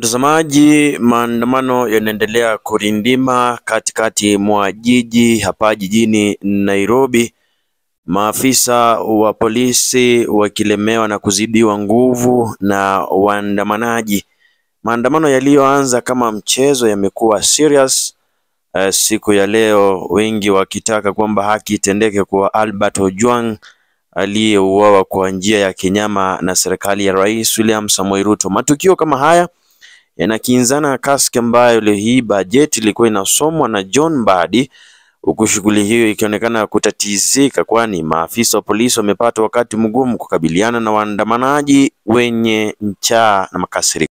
Mtazamaji, maandamano yanaendelea kurindima katikati mwa jiji hapa jijini Nairobi. Maafisa wa polisi wakilemewa na kuzidiwa nguvu na waandamanaji. Maandamano yaliyoanza kama mchezo yamekuwa serious siku ya leo, wengi wakitaka kwamba haki itendeke kwa Albert Ojwang aliyeuawa kwa njia ya kinyama na serikali ya Rais William Samoei Ruto. Matukio kama haya yanakinzana kaski ambayo leo hii bajeti ilikuwa inasomwa na John Mbadi, huku shughuli hiyo ikionekana kutatizika, kwani maafisa wa polisi wamepata wakati mgumu kukabiliana na waandamanaji wenye njaa na makasiriko.